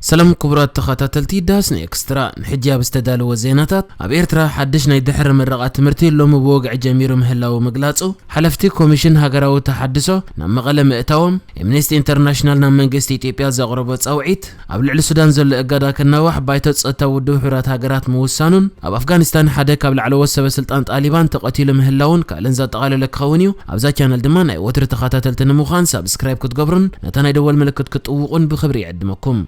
ሰላም ክቡራት ተኸታተልቲ ዳስና ኤክስትራ፣ ንሕጂ ኣብ ዝተዳለወ ዜናታት፣ ኣብ ኤርትራ ሓድሽ ናይ ድሕሪ ምረቓ ትምህርቲ ሎሚ ብወግዒ ጀሚሩ ምህላዉ ምግላጹ፣ ሓለፍቲ ኮሚሽን ሃገራዊ ተሓድሶ ናብ መቐለ ምእታዎም፣ ኤምነስቲ ኢንተርናሽናል ናብ መንግስቲ ኢትዮጵያ ዘቕረቦ ጻውዒት፣ ኣብ ልዕሊ ሱዳን ዘሎ እገዳ ክናዋሕ ባይቶ ጸጥታ ውድብ ሕቡራት ሃገራት ምውሳኑን፣ ኣብ ኣፍጋኒስታን ሓደ ካብ ላዕለዎት ሰበ ስልጣን ጣሊባን ተቐቲሉ ምህላውን ካልእን ዘጠቓለለ ክኸውን እዩ። ኣብዛ ቻነል ድማ ናይ ወትሪ ተኸታተልቲ ንምዃን ሳብስክራይብ ክትገብሩን ነታ ናይ ደወል ምልክት ክትጥውቑን ብኽብሪ ይዕድመኩም።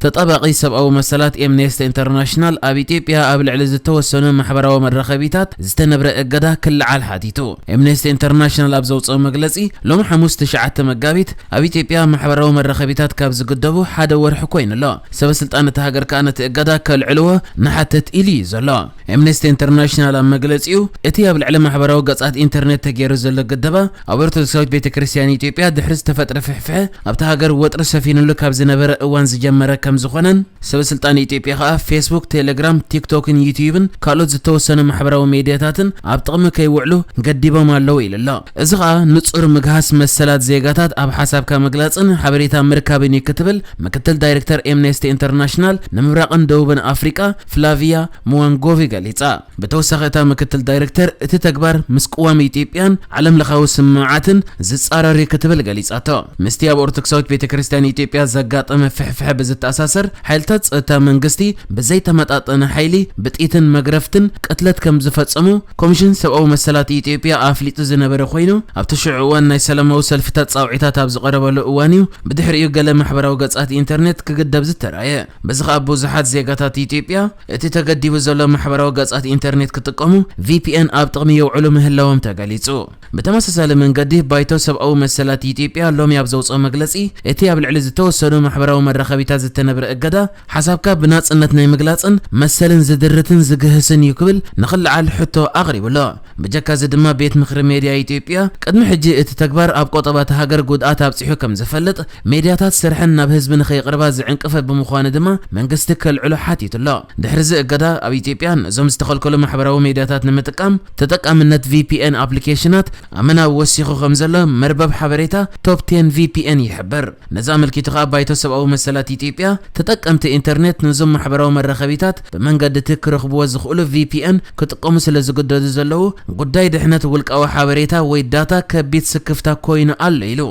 ተጣባቒ ሰብኣዊ መሰላት ኤምነስቲ ኢንተርናሽናል ኣብ ኢትዮጵያ ኣብ ልዕሊ ዝተወሰኑ ማሕበራዊ መራኸቢታት ዝተነብረ እገዳ ክለዓል ሓቲቱ። ኤምነስቲ ኢንተርናሽናል ኣብ ዘውፅኦ መግለፂ፣ ሎሚ ሓሙስ ትሽዓተ መጋቢት ኣብ ኢትዮጵያ ማሕበራዊ መራኸቢታት ካብ ዝግደቡ ሓደ ወርሒ ኮይኑ ኣሎ። ሰበ ስልጣን እታ ሃገር ከኣ ነቲ እገዳ ከልዕልዎ ንሓትት ኢሉ እዩ ዘሎ። ኤምነስቲ ኢንተርናሽናል ኣብ መግለጺኡ፣ እቲ ኣብ ልዕሊ ማሕበራዊ ገጻት ኢንተርኔት ተገይሩ ዘሎ ግደባ፣ ኣብ ኦርቶዶክሳዊት ቤተ ክርስቲያን ኢትዮጵያ ድሕሪ ዝተፈጥረ ፍሕፍሐ፣ ኣብታ ሃገር ወጥሪ ሰፊኑሉ ካብ ዝነበረ እዋን ዝጀመረ ከም ዝኾነን፣ ሰበ ስልጣን ኢትዮጵያ ከኣ ፌስቡክ፣ ቴሌግራም፣ ቲክቶክን ዩትዩብን ካልኦት ዝተወሰኑ ማሕበራዊ ሜድያታትን ኣብ ጥቕሚ ከይውዕሉ ገዲቦም ኣለዉ ኢሉ ኣሎ። እዚ ከኣ ንጹር ምግሃስ መሰላት ዜጋታት ኣብ ሓሳብካ ምግላጽን ሓበሬታ ምርካብን እዩ ክትብል ምክትል ዳይሬክተር ኤምነስቲ ኢንተርናሽናል ንምብራቕን ደቡብን ኣፍሪቃ ፍላቪያ ሙዋንጎቪ ገሊጻ። ብተወሳኺ እታ ምክትል ዳይሬክተር፣ እቲ ተግባር ምስ ቅዋም ኢትዮጵያን ዓለም ለኻዊ ስምምዓትን ዝጻረር እዩ ክትብል ገሊጻቶ። ምስቲ ኣብ ኦርቶዶክሳዊት ቤተ ክርስቲያን ኢትዮጵያ ዘጋጠመ ፍሕፍሐ ብዝተኣሳሰር፣ ሓይልታት ጸጥታ መንግስቲ ብዘይተመጣጠነ ሓይሊ ብጥይትን መግረፍትን ቅትለት ከም ዝፈጸሙ ኮሚሽን ሰብኣዊ መሰላት ኢትዮጵያ ኣፍሊጡ ዝነበረ ኮይኑ፣ ኣብቲ ሽዑ እዋን ናይ ሰላማዊ ሰልፍታት ጻውዒታት ኣብ ዝቐረበሉ እዋን እዩ ብድሕሪኡ ገለ ማሕበራዊ ገጻት ኢንተርኔት ክግደብ ዝተራእየ። በዚ ኸኣ ብዙሓት ዜጋታት ኢትዮጵያ እቲ ተገዲቡ ዘሎ ማሕበራዊ ገጻት ኢንተርኔት ክጥቀሙ ቪ ፒ ኤን ኣብ ጥቕሚ የውዕሉ ምህላዎም ተገሊጹ። ብተመሳሳሊ መንገዲ ባይቶ ሰብኣዊ መሰላት ኢትዮጵያ ሎሚ ኣብ ዘውፅኦ መግለጺ፣ እቲ ኣብ ልዕሊ ዝተወሰኑ ማሕበራዊ መራኸቢታት ዝተነብረ እገዳ ሓሳብካ ብናጽነት ናይ ምግላጽን መሰልን ዝድርትን ዝግህስን እዩ ክብል ንኽልዓል ሕቶ ኣቕሪቡ ኣሎ። ብጀካ እዚ ድማ ቤት ምኽሪ ሜድያ ኢትዮጵያ ቅድሚ ሕጂ እቲ ተግባር ኣብ ቆጠባ እታ ሃገር ጉድኣት ኣብጺሑ ከም ዝፈልጥ፣ ሜድያታት ስርሐን ናብ ህዝቢ ንኸይቕርባ ዝዕንቅፈ ብምዃኑ ድማ መንግስቲ ከልዕሎ ሓቲቱ ኣሎ። ድሕሪ እዚ እገዳ ኣብ ኢትዮጵያ ነዞም ዝተኸልከሉ ማሕበራዊ ሜድያታት ንምጥቃም ተጠቃምነት ቪ ፒ ኤን ኣፕሊኬሽናት ኣመና ወሲኹ ከም ዘሎ መርበብ ሓበሬታ ቶፕ ቴን ቪ ፒ ኤን ይሕብር። ነዚ ኣመልኪቱ ከኣ ባይቶ ሰብኣዊ መሰላት ኢትዮጵያ ተጠቀምቲ ኢንተርኔት ነዞም ማሕበራዊ መራኸቢታት ብመንገዲ እቲ ክረኽብዎ ዝኽእሉ ቪ ፒ ኤን ክጥቀሙ ስለ ዝግደዱ ዘለዉ ጉዳይ ድሕነት ውልቃዊ ሓበሬታ ወይ ዳታ ከቢድ ስክፍታ ኮይኑ ኣሎ ኢሉ።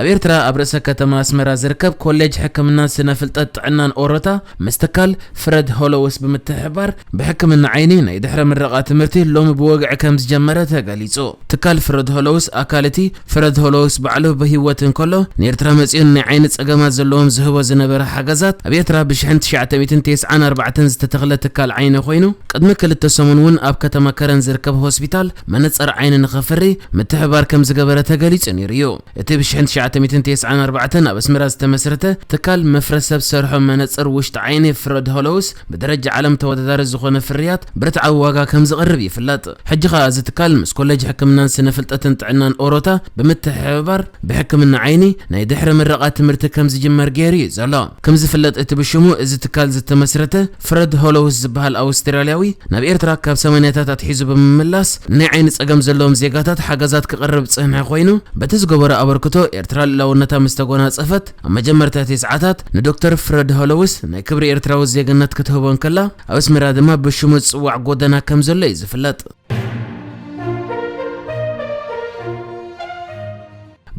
ኣብ ኤርትራ ኣብ ርእሰ ከተማ ኣስመራ ዝርከብ ኮሌጅ ሕክምናን ስነ ፍልጠት ጥዕናን ኦሮታ ምስ ትካል ፍረድ ሆሎውስ ብምትሕብባር ብሕክምና ዓይኒ ናይ ድሕረ ምረቓ ትምህርቲ ሎሚ ብወግዒ ከም ዝጀመረ ተገሊጹ። ትካል ፍረድ ሆሎውስ ኣካል እቲ ፍረድ ሆሎውስ ባዕሉ ብህይወት እንከሎ ንኤርትራ መጺኡ ናይ ዓይኒ ጸገማት ዘለዎም ዝህቦ ዝነበረ ሓገዛት ኣብ ኤርትራ ብሽሕን ትሽዓተ ሚእትን ተስዓን ኣርባዕተን ዝተተኽለ ትካል ዓይኒ ኮይኑ ቅድሚ ክልተ ሰሙን እውን ኣብ ከተማ ከረን ዝርከብ ሆስፒታል መነጸር ዓይኒ ንኸፍሪ ምትሕብባር ከም ዝገበረ ተገሊጹ ነይሩ እዩ። እቲ ብሽሕን ትሽዓተ ሚእትን ተስዓን ኣርባዕተን ኣብ ኣስመራ ዝተመስረተ ትካል መፍረ ሰብ ሰርሖ መነጽር ውሽጢ ዓይኒ ፍረድ ሆሎውስ ብደረጃ ዓለም ተወዳዳሪ ዝኾነ ፍርያት ብርትዓዊ ዋጋ ከም ዝቕርብ ይፍለጥ። ሕጂ ኸኣ እዚ ትካል ምስ ኮሌጅ ሕክምናን ስነ ፍልጠትን ጥዕናን ኦሮታ ብምትሕብባር ብሕክምና ዓይኒ ናይ ድሕሪ ምረቓ ትምህርቲ ከም ዝጅመር ገይሩ እዩ ዘሎ። ከም ዝፍለጥ እቲ ብሽሙ እዚ ትካል ዝተመስረተ ፍረድ ሆሎውስ ዝበሃል ኣውስትራልያዊ ናብ ኤርትራ ካብ ሰማንያታት ኣትሒዙ ብምምላስ ናይ ዓይኒ ጸገም ዘለዎም ዜጋታት ሓገዛት ክቕርብ ዝጸንሐ ኮይኑ፣ በቲ ዝገበሮ ኣበርክቶ ኤርትራ ልኡላውነታ ምስ ተጎናጸፈት ኣብ መጀመርታ ተስዓታት ንዶክተር ፍረድ ሆሎውስ ናይ ክብሪ ኤርትራዊ ዜግነት ክትህቦ እንከላ ኣብ ኣስመራ ድማ ብሽሙ ዝጽዋዕ ጎደና ከም ዘሎ እዩ ዝፍለጥ።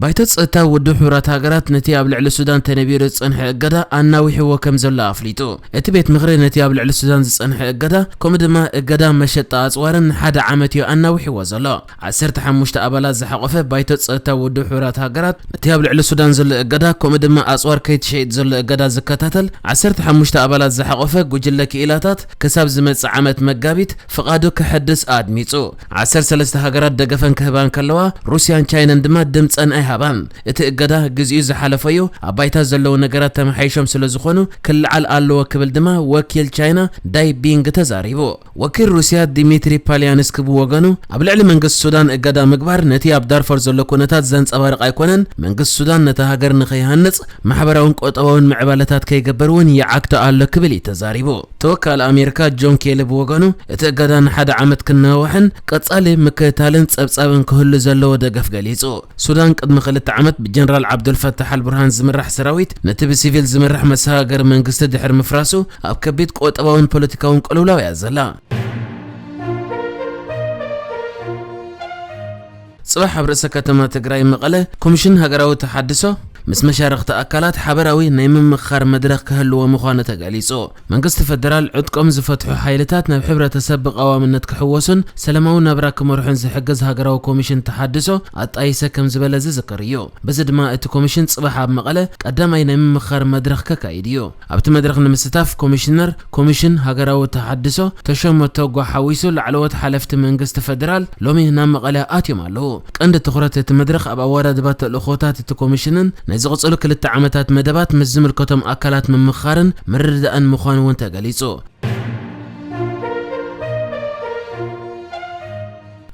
ባይቶ ጸጥታ ውድብ ሕቡራት ሃገራት ነቲ ኣብ ልዕሊ ሱዳን ተነቢሩ ዝጸንሐ እገዳ ኣናዊሕዎ ከም ዘሎ ኣፍሊጡ። እቲ ቤት ምኽሪ ነቲ ኣብ ልዕሊ ሱዳን ዝጸንሐ እገዳ፣ ከምኡ ድማ እገዳ መሸጣ ኣጽዋርን ንሓደ ዓመት እዩ ኣናዊሕዎ ዘሎ። ዓሰርተ ሓሙሽተ ኣባላት ዝሓቖፈ ባይቶ ጸጥታ ውድብ ሕቡራት ሃገራት ነቲ ኣብ ልዕሊ ሱዳን ዘሎ እገዳ፣ ከምኡ ድማ ኣጽዋር ከይትሸይጥ ዘሎ እገዳ ዝከታተል ዓሰርተ ሓሙሽተ ኣባላት ዝሓቖፈ ጉጅለ ክኢላታት ክሳብ ዝመጽእ ዓመት መጋቢት ፍቓዱ ክሕድስ ኣድሚጹ። ዓሰርተ ሰለስተ ሃገራት ደገፈን ክህባ እንከለዋ፣ ሩስያን ቻይናን ድማ ድምጸን ኣይሃባን። እቲ እገዳ ግዚኡ ዝሓለፈ እዩ፣ ኣብ ባይታ ዘለዉ ነገራት ተመሓይሾም ስለ ዝኾኑ ክለዓል ኣለዎ ክብል ድማ ወኪል ቻይና ዳይ ቢንግ ተዛሪቡ። ወኪል ሩስያ ዲሚትሪ ፓልያንስኪ ብወገኑ፣ ኣብ ልዕሊ መንግስቲ ሱዳን እገዳ ምግባር ነቲ ኣብ ዳርፎር ዘሎ ኩነታት ዘንጸባርቕ ኣይኮነን፣ መንግስቲ ሱዳን ነታ ሃገር ንኸይሃንጽ ማሕበራውን ቁጠባውን ምዕባለታት ከይገብር እውን ይዓግቶ ኣሎ ክብል እዩ ተዛሪቡ። ተወካሊ ኣሜሪካ ጆን ኬሊ ብወገኑ፣ እቲ እገዳ ንሓደ ዓመት ክናዋሕን ቀጻሊ ምክትታልን ጸብጻብን ክህሉ ዘለዎ ደገፍ ገሊጹ። ሱዳን ቅድሚ ክልተ ዓመት ብጀነራል ዓብዱልፈታሕ ኣልቡርሃን ዝምራሕ ሰራዊት ነቲ ብሲቪል ዝምራሕ መሰጋገሪ መንግስቲ ድሕሪ ምፍራሱ ኣብ ከቢድ ቁጠባውን ፖለቲካውን ቅልውላው እያ ዘላ። ጽባሕ ኣብ ርእሰ ከተማ ትግራይ መቐለ ኮሚሽን ሃገራዊ ተሓድሶ ምስ መሻርኽቲ ኣካላት ሓበራዊ ናይ ምምኽኻር መድረኽ ክህልዎ ምዃኑ ተገሊጹ። መንግስቲ ፈደራል ዕጥቆም ዝፈትሑ ሓይልታት ናብ ሕብረተሰብ ብቐዋምነት ክሕወሱን ሰላማዊ ናብራ ክመርሑን ዝሕግዝ ሃገራዊ ኮሚሽን ተሓድሶ ኣጣይሰ ከም ዝበለ ዝዝከር እዩ። በዚ ድማ እቲ ኮሚሽን ጽባሕ ኣብ መቐለ ቀዳማይ ናይ ምምኽኻር መድረኽ ከካይድ እዩ። ኣብቲ መድረኽ ንምስታፍ ኮሚሽነር ኮሚሽን ሃገራዊ ተሓድሶ ተሾመ ቶጓ ሓዊሱ ላዕለዎት ሓለፍቲ መንግስቲ ፈደራል ሎሚ ናብ መቐለ ኣትዮም ኣለዉ። ቀንዲ ትኹረት እቲ መድረኽ ኣብ ኣወዳድባ ተልእኾታት እቲ ኮሚሽንን ናይ ዝቕጽሉ ክልተ ዓመታት መደባት ምስ ዝምልከቶም ኣካላት ምምኽኻርን ምርድዳእን ምዃኑ እውን ተገሊጹ።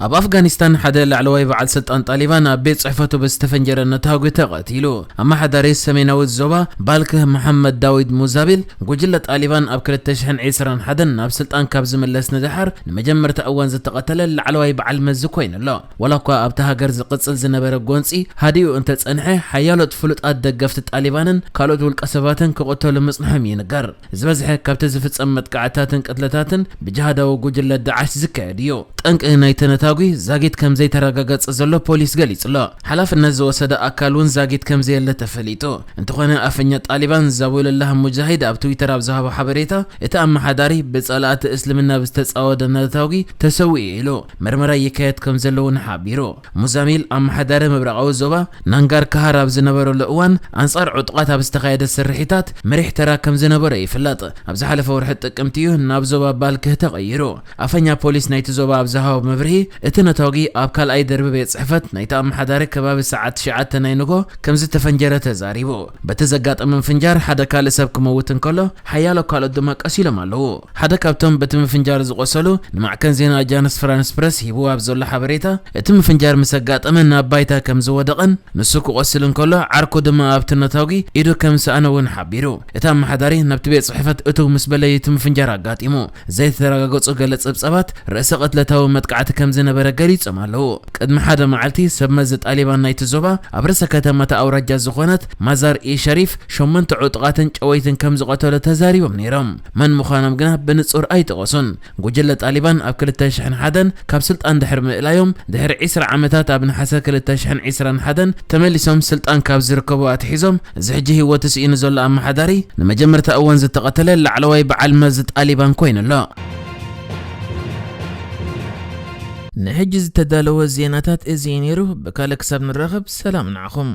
ኣብ ኣፍጋኒስታን ሓደ ላዕለዋይ በዓል ስልጣን ጣሊባን ኣብ ቤት ጽሕፈቱ ብዝተፈንጀረ ነታጒ ተቐቲሉ። ኣመሓዳሪ ሰሜናዊት ዞባ ባልክህ መሓመድ ዳዊድ ሙዛቢል፣ ጉጅለ ጣሊባን ኣብ ክልተ ሽሕን ዕስራን ሓደን ናብ ስልጣን ካብ ዝምለስ ንደሓር ንመጀመርታ እዋን ዝተቐተለ ላዕለዋይ በዓል መዚ ኮይኑ ኣሎ። ዋላ እኳ ኣብታ ሃገር ዝቕጽል ዝነበረ ጎንጺ ሃዲኡ እንተጸንሐ፣ ሓያሎት ፍሉጣት ደገፍቲ ጣሊባንን ካልኦት ውልቀ ሰባትን ክቕተሉ ምጽንሖም ይንገር። ዝበዝሐ ካብቲ ዝፍጸም መጥቃዕትታትን ቅትለታትን ብጅሃዳዊ ጉጅለ ዳዕሽ ዝካየድ እዩ። ጠንቂ ናይቲ ነታጒ ዛጊት ከም ዘይተረጋገጸ ዘሎ ፖሊስ ገሊጹ ኣሎ። ሓላፍነት ዝወሰደ ኣካል እውን ዛጊት ከም ዘየለ ተፈሊጡ። እንተኾነ ኣፈኛ ጣሊባን ዛቢሁላህ ሙጃሂድ ኣብ ትዊተር ኣብ ዝሃቦ ሓበሬታ፣ እቲ ኣመሓዳሪ ብጸላእቲ እስልምና ብዝተጻወደ ነታጒ ተሰዊኡ ኢሉ። መርመራ ይካየድ ከም ዘሎ እውን ሓቢሩ። ሙዛሚል ኣመሓዳሪ ምብራቓዊ ዞባ ናንጋር ካሃር ኣብ ዝነበረሉ እዋን ኣንጻር ዕጡቓት ኣብ ዝተኻየደ ስርሒታት መሪሕ ተራ ከም ዝነበሮ ይፍለጥ። ኣብ ዝሓለፈ ወርሒ ጥቅምቲ እዩ ናብ ዞባ ባልክህ ተቐይሩ። ኣፈኛ ፖሊስ ናይቲ ዞባ ኣብ ዝሃቦ መብርሂ፣ እቲ ነታጒ ኣብ ካልኣይ ደርቢ ቤት ጽሕፈት ናይቲ ኣመሓዳሪ ከባቢ ሰዓት ትሽዓተ ናይ ንጎ ከም ዝተፈንጀረ ተዛሪቡ። በቲ ዘጋጠመ ምፍንጃር ሓደ ካልእ ሰብ ክመውት እንከሎ፣ ሓያሎ ካልኦት ድማ ቀሲሎም ኣለዉ። ሓደ ካብቶም በቲ ምፍንጃር ዝቖሰሉ ንማዕከን ዜና ኣጃንስ ፍራንስ ፕረስ ሂቡ ኣብ ዘሎ ሓበሬታ፣ እቲ ምፍንጃር ምስ ኣጋጠመ ናብ ባይታ ከም ዝወደቐን ንሱ ክቖስል እንከሎ ዓርኩ ድማ ኣብቲ ነታጒ ኢዱ ከም ዝሰኣነ እውን ሓቢሩ። እቲ ኣመሓዳሪ ናብቲ ቤት ጽሕፈት እትው ምስ በለ እዩ እቲ ምፍንጃር ኣጋጢሙ። ዘይተረጋገጹ ገለ ጸብጻባት ርእሰ ቅትለታዊ መጥቃዕቲ ከም ዝነበረ ገሊጾም ኣለዉ። ቅድሚ ሓደ መዓልቲ ሰብ መዚ ጣሊባን ናይቲ ዞባ ኣብ ርእሰ ከተማታ ኣውራጃ ዝኾነት ማዛር ኢ ሸሪፍ ሸሞንተ ዕጡቓትን ጨወይትን ከም ዝቐተሉ ተዛሪቦም ነይሮም። መን ምዃኖም ግና ብንጹር ኣይጠቐሱን። ጉጅለ ጣሊባን ኣብ ክልተ ሽሕን ሓደን ካብ ስልጣን ድሕሪ ምእላዮም ድሕሪ ዕስራ ዓመታት ኣብ ነሓሰ ክልተ ሽሕን ዕስራን ሓደን ተመሊሶም ስልጣን ካብ ዝርከቡ ኣትሒዞም፣ እዚ ሕጂ ህይወቱ ስኢኑ ዘሎ ኣመሓዳሪ ንመጀመርታ እዋን ዝተቐተለ ላዕለዋይ በዓል መዚ ጣሊባን ኮይኑ ኣሎ። ንሕጂ ዝተዳለወ ዜናታት እዚ እዩ ነይሩ። ብካልእ ክሳብ ንራኸብ ሰላም ንዓኹም።